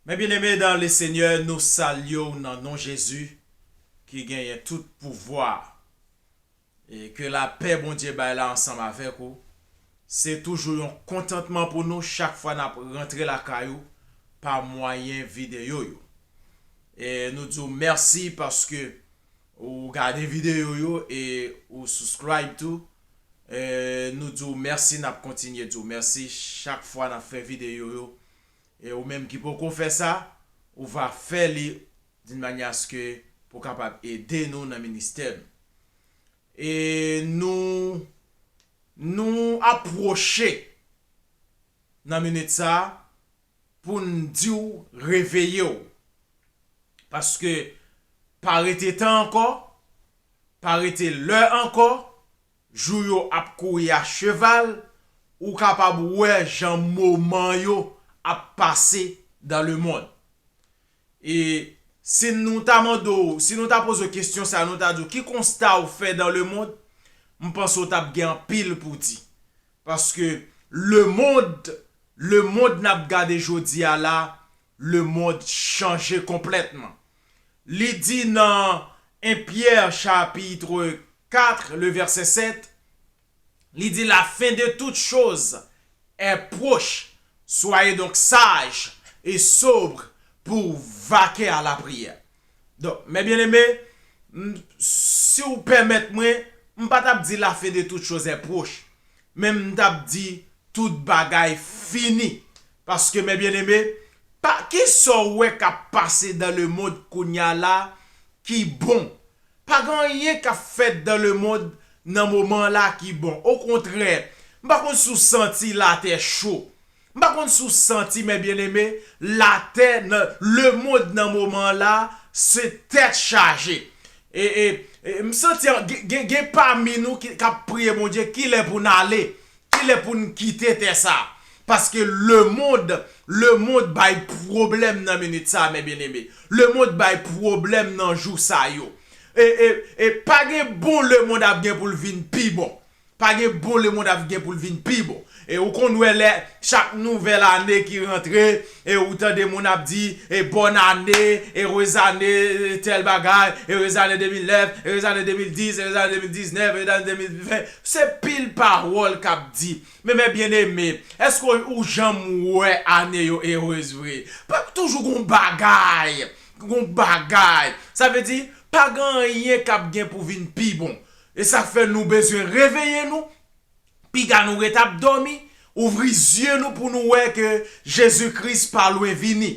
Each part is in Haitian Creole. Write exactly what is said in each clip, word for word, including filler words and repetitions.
Mes bien-aimés dans le Seigneur, nou salye w nan non Jezi ki genyen tout pouvwa. E ke lapè Bondye bay la ansanm avèk ou. Se toujou yon kontantman pou nou chak fwa n ap rantre lakay ou pa mwayen videyo yo. E nou di w mèsi paske ou gade videyo yo e ou subscribe tou. E nou di w mèsi, n ap kontinye di w mèsi chak fwa n ap fè videyo yo. E ou menm ki poko fè sa, ou va fè li d'une manière à ce que pou kapab ede nou nan ministè nou. E nou, nou apwoche nan minit sa a pou n di w reveye w. Paske pa rete tan ankò, pa rete lè ankò, jou yo ap kouri a cheval, ou kapab wè jan moman yo ap pase dans le monde. E si nou ta mande w, si nou ta poze w kesyon sa, nou ta di w ki konsta ou fè dans le monde, m panse w t ap gen anpil pou di. Paske le monde, le monde n ap gade jodi a la, le monde chanje konplètman. Li di nan en Pierre chapitre quatre, le verset sept, li di la fin de toutes choses est proche. Soyez donc sages et sobres pour vaquer à la prière. Donk, mes bien-aimés, m- si w pèmèt mwen, m pa t ap di la fin de toutes choses est proche, men m t ap di tout bagay fini. Paske, mes bien-aimés, pa, kisa w wè k ap pase dans le monde kounye a la ki bon? Pa gen anyen k ap fèt dans le monde nan moman la ki bon. Okontrè, m pa konn si w santi latè cho. M pa konn si w santi, mes bien-aimés, latè nan le monde nan moman la, se tèt chaje. E, e, e m santi an- gen, gen, gen pami nou ki, k ap priye Bondye, kilè pou n ale? Kilè pou n kite tè sa? Paske le monde, le monde bay pwoblèm nan minit sa, mes bien-aimés. Le monde bay pwoblèm nan jou sa yo. E, e, e pa gen bon le monde ap gen pou l vin pi bon. Pa gen bon le monde ap gen pou l vin pi bon. E ou konn wè lè chak nouvèl ane ki rantre, e ou tande moun ap di, e bonne année, heureuse année, tèl bagay, heureuse année de mil nèf, heureuse année de mil dis, heureuse année de mil diznèf, heureuse année de mil ven. Se pil pawòl k ap di. Men, mes bien-aimés, èske ou janm wè ane yo erez vre? Pa toujou gon bagay, gon bagay. Sa vle di, pa gen anyen k ap gen pou vin pi bon. E sa k fè nou bezwen reveye nou, piga nou ret ap dòmi, ouvri zye nou pou nou wè ke Jezi Kris pa lwen vini.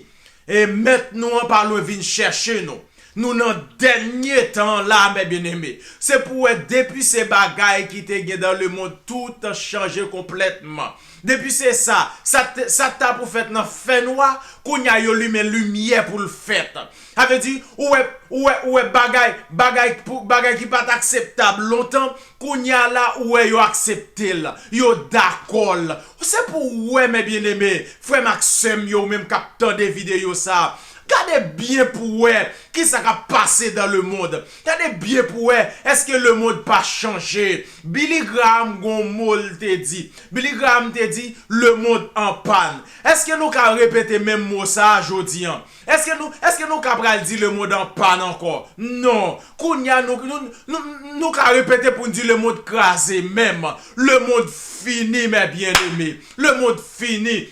E Mèt nou an pa lwen vin chèche nou. Nou nan dènye tan an la, mes bien-aimés. Se pou wè depi se bagay ki te gen dans le monde, tout chanje konplètman. Depi se sa, sa t- sa t ta pou fèt nan fènwa, kounye a yo limen limyè pou l fèt. Sa vle di, ou wè, ou wè, ou wè bagay, bagay, pou, bagay ki pa t akseptab lontan, kounye a la, ou wè yo aksepte l, yo dakò l. Se pou w wè, mes bien-aimés, frè m ak sè m yo, ou menm k ap tande videyo sa a, gade byen pou w wè kisa k ap pase dans le monde. Gade byen pou w wè, èske le monde pa chanje? Billy Graham gon mo l te di. Billy Graham te di, le monde en panne. Èske nou ka repete menm mo sa a jodi an? Èske nou, èske nou ka pral di le monde en panne ankò? Non. Kounye a, nou, nou, nou, nou ka repete pou n di le monde kraze menm. Le monde fini, mes bien-aimés. Le monde fini.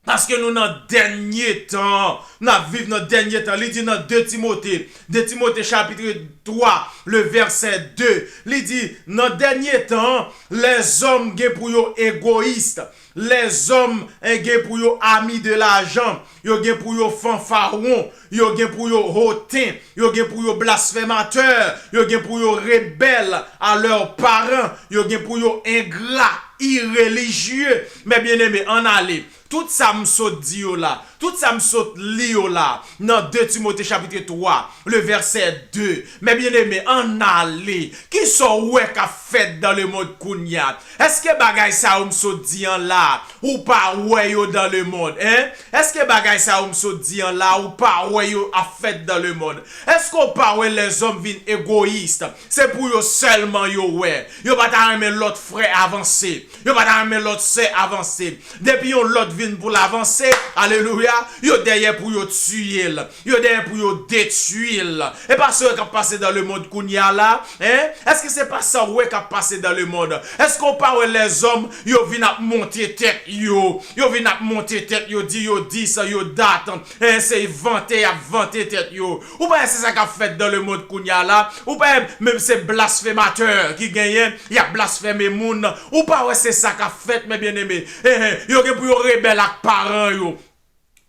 Paske nou nan dènye tan. N ap viv nan dènye tan. Li di nan de Timote, de Timote chapitre twa, le verset deux. Li di, nan dènye tan, lèzòm gen pou yo egoyis. Lèzòm, eh, gen pou yo ami de lajan. Yo gen pou yo fanfaron. Yo gen pou yo hoten. Yo gen pou yo blasfèmatè. Yo gen pou yo rebèl à leurs parents. Yo gen pou yo engra, irelijye. Mes bien-aimés, ann ale. Tout sa m sot di yo la, tout sa m sot li yo la, nan de Timote chapitre twa, le verset deux. Mes bien-aimés, ann ale. Kisa w wè k ap fèt dans le monde kounye a? Èske bagay sa yo m sot di an la, ou pa wè yo dans le monde, hein? Èske bagay sa yo m sot di an la, ou pa wè yo ap fèt dans le monde? Èske w pa wè lèzòm vin egoyis? Se pou yo sèlman yo wè. Yo pa ta renmen lòt frè avanse. Yo pa ta renmen lòt sè avanse. Depi yon lòt vin pou l avanse, alelouya, yo dèyè pou yo tiye l, yo dèyè pou yo detwi l. E pa sa w wè k ap pase dans le monde kounye a la, en? Èske se pa sa w wè k ap pase dans le monde? Èske w pa wè lèzòm, yo vin ap monte tèt yo, yo vin ap monte tèt yo, di yo dis, yo dat, en, se vante y ap vante tèt yo? Ou pa wè se sa k ap fèt dans le monde kounye a la? Ou pa wè menm se blasfematè ki genyen, y ap blasfeme moun? Ou pa wè se sa k ap fèt, mes bien-aimés? Eh, eh, yo gen pou yo rebèl ak paran yo.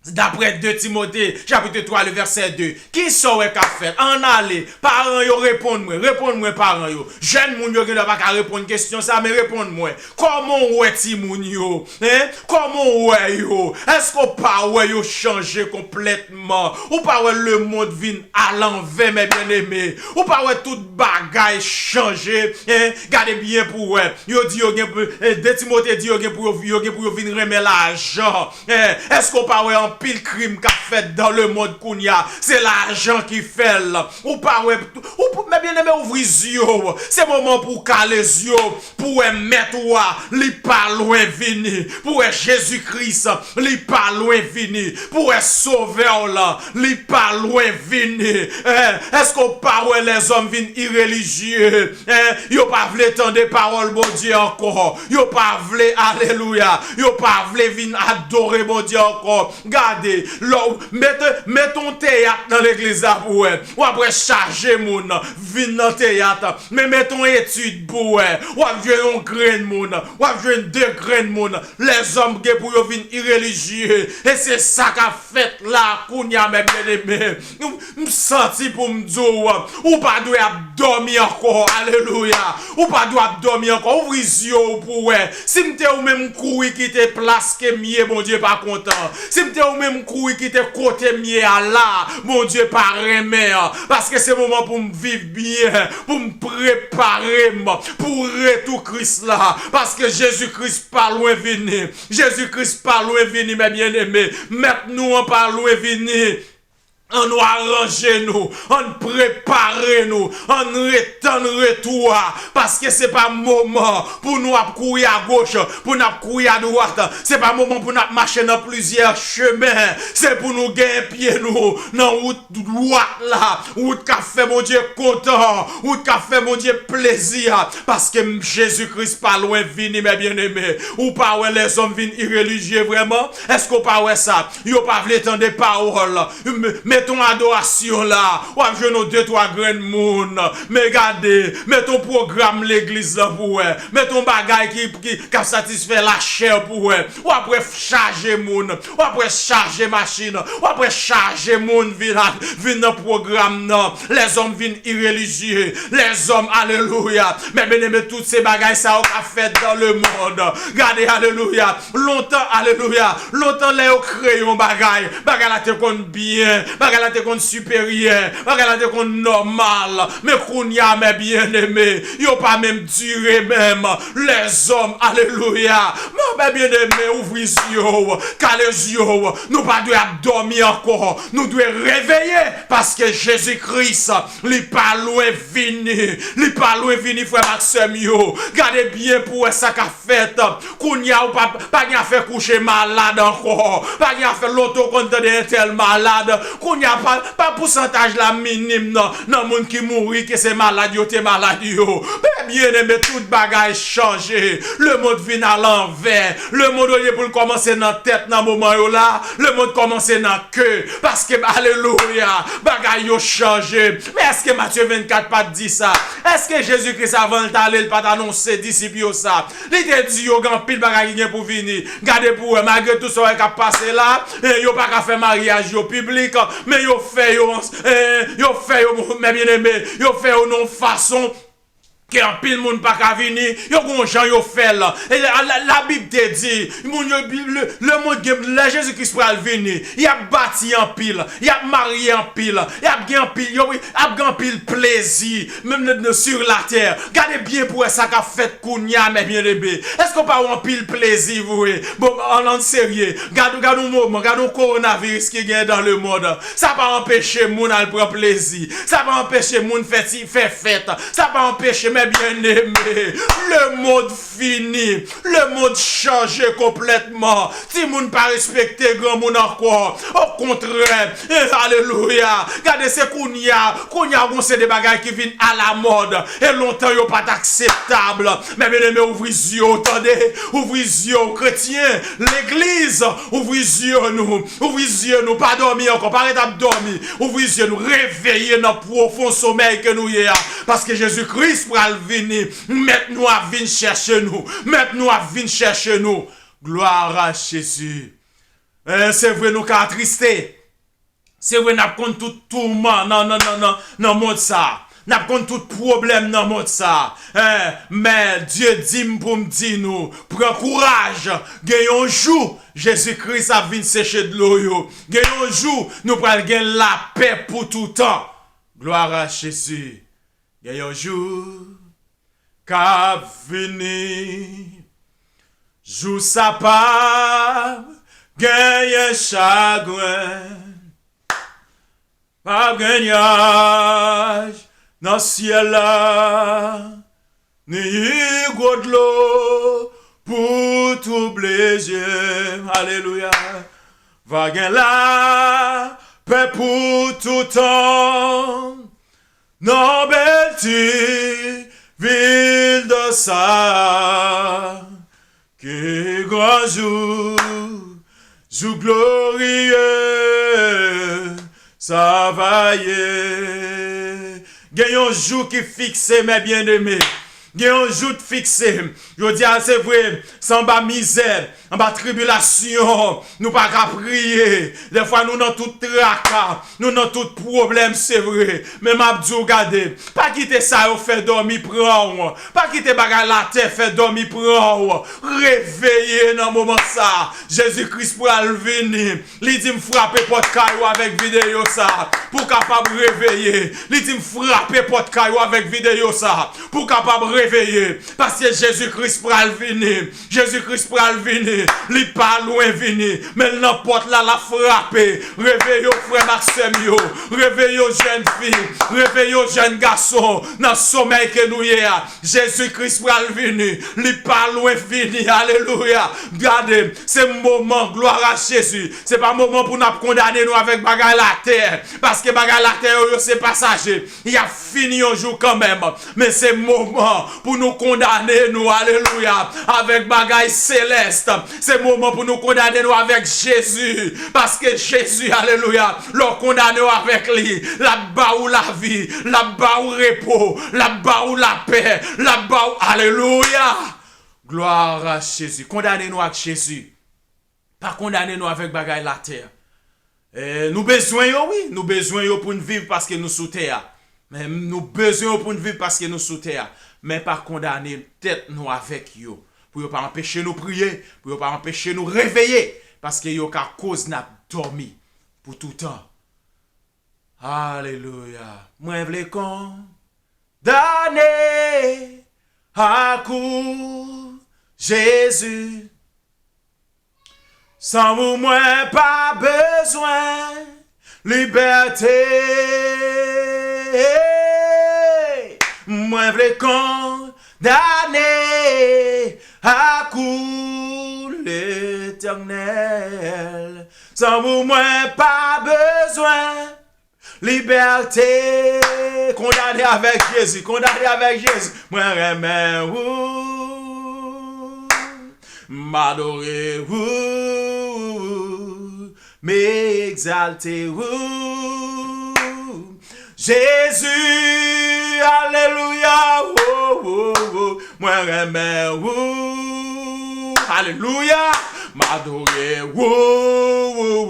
Daprè de Timote, chapit twa, le vèsè de. Kisa w wè k ap fèt? Ann ale. Paran yo, reponn mwen. Reponn mwen, paran yo. Jèn moun yo gen dwa pa ka reponn kesyon sa, men reponn mwen. Kòman w wè timoun yo? En? Kòman w wè yo? Èske w pa wè yo chanje konplètman? Ou pa wè lemonn vin alanvè, mes bien-aimés? Ou pa wè tout bagay chanje? En? Gade byen pou w wè. Yo di yo gen pou, eh, de Timote di yo gen pou yo, yo gen pou yo vin renmen lajan. Eh, èske w pa wè anpil krim k ap fèt dans le monde kounye a? Se lajan ki fè l. Ou pa wè, ou, mes bien-aimés, ouvri zye w. Se moman pou w kale zye w, pou w wè Mèt ou a, li pa lwen vini. Pou w wè Jezi Kris, li pa lwen vini. Pou w wè Sovè w la, li pa lwen vini. Eh, èske w pa wè lèzòm vin irelijye? Eh, yo pa vle tande pawòl Bondye ankò. Yo pa vle, alelouya, yo pa vle vin adore Bondye ankò. Gade, lè w mete, mete yon teyat nan legliz la pou w wè. W ap wè chaje moun vin nan teyat. Men mete yon etid pou w wè. W ap jwenn yon grenn moun. W ap jwenn de grenn moun. Lèzòm gen pou yo vin irelijye. E se sa k ap fèt la kounye a, mes bien-aimés. M, m santi pou m di w, ou pa dwe ap dòmi ankò. Alelouya. Ou pa dwe ap dòmi ankò. Ouvri zye w pou w wè. Si m te ou menm, m kouri kite plas ke m ye, Bondye pa kontan. Si m te ou menm, m kouri kite kote m ye a la, Bondye pa renmen. Paske se moman pou m viv byen, pou m prepare m pou retou Kris la. Paske Jezi Kris pa lwen vini. Jezi Kris pa lwen vini, mes bien-aimés. Mèt nou an pa lwen vini. Ann nou aranje nou, ann prepare nou, ann ret tann retou a, paske se pa moman pou nou ap kouri agoch, pou n ap kouri adwat, se pa moman pou n ap mache nan plizyè chemen, se pou nou genyen pye nou nan wout dwat la, wout k ap fè Bondye kontan, wout k ap fè Bondye plezi a, paske m, Jezi Kris pa lwen vini, mes bien-aimés. Ou pa wè lèzòm vin irelijye vrèman? Èske w pa wè sa? Yo pa vle tande pawòl. M, met yon adorasyon la. W ap jwenn yon de twa grenn moun. Men gade, met yon pwogram legliz la pou w wè. Met yon bagay ki, ki, k ap satisfè lachè pou w wè. W ap wè chaje moun. W ap wè chaje machin. W ap wè chaje moun vin, vin nan pwogram nan. Lèzòm vin irelijye. Lèzòm, alelouya. Men byeneme, tout se bagay sa yo k ap fèt dans le monde. Gade, alelouya. Lontan, alelouya, lontan lè yo kreye yon bagay, bagay la te konn byen, bagay la te konn siperyè, bagay la te konn nòmal. Men kounye a, mes bien-aimés, yo pa menm dire menm. Lèzòm, alelouya. Men, mes bien-aimés, ouvri zye w, kale zye w. Nou pa dwe ap dòmi ankò. Nou dwe reveye, paske Jezi Kris, li pa lwen vini. Li pa lwen vini, frè m ak sè m yo. Gade byen pou w wè sa k ap fèt. Kounye a, ou pa, pa gen afè kouche malad ankò. Pa gen afè lontan w konn tande entèl malad. Kounye a, pa, pa pousantaj la minim nan, nan moun ki mouri, ke se malad yo te malad yo. Men byeneme, tout bagay chanje. Lemonn vin alanvè. Lemonn, olye pou l kòmanse nan tèt nan moman yo la, lemonn kòmanse nan ke. Paske, alelouya, bagay yo chanje. Men èske Matye vennkat pa t di sa? Èske Jezi Kris, avan l t ale, l pa t anonse disip yo sa? Li te di yo gen anpil bagay ki gen pou vini. Gade pou w wè, malgre tout sa w wè k ap pase la, eh, yo pa ka fè maryaj yo piblik, men yo fè yo, eh, yo fè yo, mes bien-aimés, yo fè yo nan yon fason ke anpil moun pa ka vini, yo gon jan yo fè l. E la, la, Labib te di, moun yo, le, lemonn gen, lè Jezi Kris pral vini, y ap bati anpil, y ap marye anpil, y ap gen anpil, yo, ap gen anpil plezi, menm nan, nan, sur la terre. Gade byen pou wè sa k ap fèt kounye a, mes bien-aimés. Èske w pa wè anpil plezi vre? Bon, an, an serye, gade, gade yon moman, gade yon kowonaviris ki gen dans le monde. Sa pa anpeche moun al pran plezi. Sa pa anpeche moun fè ti, fè fèt. Sa pa anpeche, Byeneme, lemonn fini, lemonn chanje konplètman. Timoun pa respekte granmoun ankò. Okontrè, eh, alelouya. Gade, se kounye a, kounye a, gon se de bagay ki vin alamòd. E lontan, yo pa t akseptab. Men byeneme, ouvri zye w, tande. Ouvri zye w, kretyen, legliz. Ouvri zye nou. Ouvri zye nou. Pa dòmi ankò. Pa ret ap dòmi. Ouvri zye nou. Reveye nan pwofon somèy ke nou ye a. Paske Jezi Kris pral vini. Mèt nou ap vin chèche nou. Mèt nou ap vin chèche nou. Glwa a Jezi. Eh, se vre nou ka atriste. Se vre n ap konn tout touman nan, nan, nan, nan, nan mond sa a. N ap konn tout pwoblèm nan mond sa a. Eh, men Dye di m pou m di nou, pran kouraj. Gen yon jou, Jezi Kris ap vin seche dlo yo. Gen yon jou, nou pral gen lapè pou toutan. Glwa a Jezi. Gen yon jou k ap vini, jou sa p ap genyen chagren, p ap gen nyaj nan syèl la, ni gwo dlo pou twouble zye. Alelouya. Va gen lapè pou toutan. Nan bèl ti vil dò sa, ki gran jou, jou gloriye sa va ye. Gen yon jou ki fikse, men byeneme. Gen yon jou k fikse. Jodi a, se vre, se anba mizè, anba tribilasyon, nou pa ka priye. Dèfwa, nou nan tout traka, nou nan tout pwoblèm, se vre. Men m ap di w, gade, pa kite sa yo fè dòmi pran w. Pa kite bagay latè fè dòmi pran w. Reveye nan moman sa. Jezi Kris pral vini. Li di m frape pòt kay ou avèk videyo sa pou w kapab reveye. Li di m frape pòt kay ou avèk videyo sa pou w kapab reveye. Paske Jezi Kris pral vini. Jezi Kris pral vini. Li pa lwen vini. Men l nan pòt la, l ap frape. Reveye w, frè m ak sè m yo. Reveye w, jèn fi. Reveye w, jèn gason. Nan somèy ke nou ye a. Jezi Kris pral vini. Li pa lwen vini. Alelouya. Gade, se moman, glwa a Jezi. Se pa moman pou n ap kondane nou avèk bagay latè. Paske bagay latè yo, yo se pasaje. Y ap fini yon jou kanmenm. Men se moman pou nou kondane nou, alelouya, avèk bagay selès. Se moman pou nou kondane nou avèk Jezi. Paske Jezi, alelouya, lè w kondane w avèk li, l ap ba ou lavi, l ap ba ou repo, l ap ba ou lapè, l ap ba ou, alelouya. Glwa a Jezi. Kondane nou ak Jezi. Pa kondane nou avèk bagay latè. Eh, nou bezwen yo, wi. Nou bezwen yo pou n viv paske nou sou tè a. Men nou bezwen yo pou n viv paske nou sou tè a. Men pa kondane tèt nou avèk yo. Pou yo pa anpeche nou priye, pou yo pa anpeche nou reveye. Paske yo ka koz n ap dòmi pou toutan. Alelouya. Mwen vle kondane ak ou, Jezi. San ou mwen pa bezwen libète. Mwen vle kondane ak ou, Letènèl. San ou mwen pa bezwen libète. Kondane avèk Jezi, kondane avèk Jezi. Mwen renmen ou, m adore ou, m egzalte ou. Jezi, alelouya, oh, oh, oh, mwen renmen ou, alelouya, m adore ou,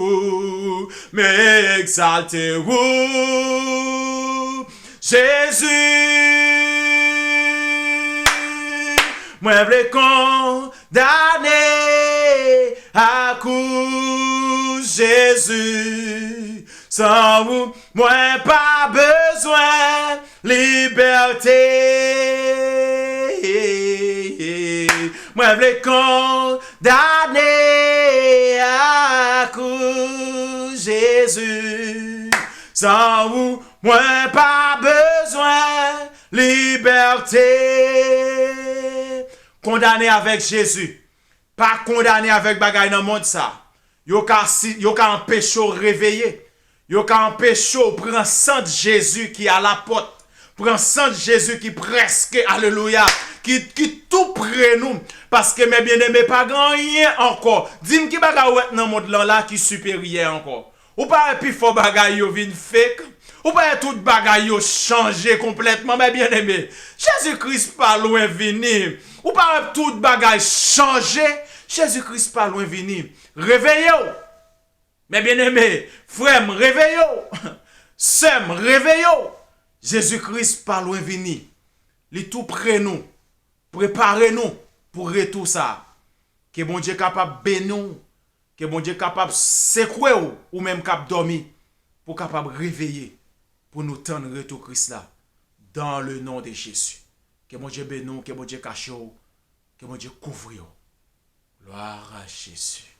m egzalte ou, Jezi. Mwen vle kondane ak ou, Jezi. San ou, mwen pa bezwen libète. Mwen vle kondane ak ou, Jezi. San ou, mwen pa bezwen Libète! Kondane avèk Jezi. Pa kondane avèk bagay nan mond sa. Yo ka, si, yo ka anpeche w reveye. Yo ka anpeche w pran sant Jezi ki alapòt. Pran sant Jezi ki prèske, alelouya, ki, ki tou pre nou. Paske, men byeneme, pa gen anyen ankò. Di m ki bagay ou wè nan mond lan la ki siperyè ankò. Ou pa wè pifò bagay yo vin fake? Ou pa wè tout bagay yo chanje konplètman, men byeneme? Jezi Kris pa lwen vini. Ou pa wè tout bagay chanje? Jezi Kris pa lwen vini. Reveye w! Men byeneme, frè m, reveye w! Sè m, reveye w! Jezi Kris pa lwen vini. Li tou pre nou. Prepare nou pou retou sa a. Ke Bondye kapab beni w. Ke Bondye kapab sekwe w, ou menm k ap dòmi, pou w kapab reveye, pou nou tann retou Kris la. Dans le nom de Jésus. Ke Bondye beni w, ke Bondye kache w, ke Bondye kouvri w. Gloire à Jésus.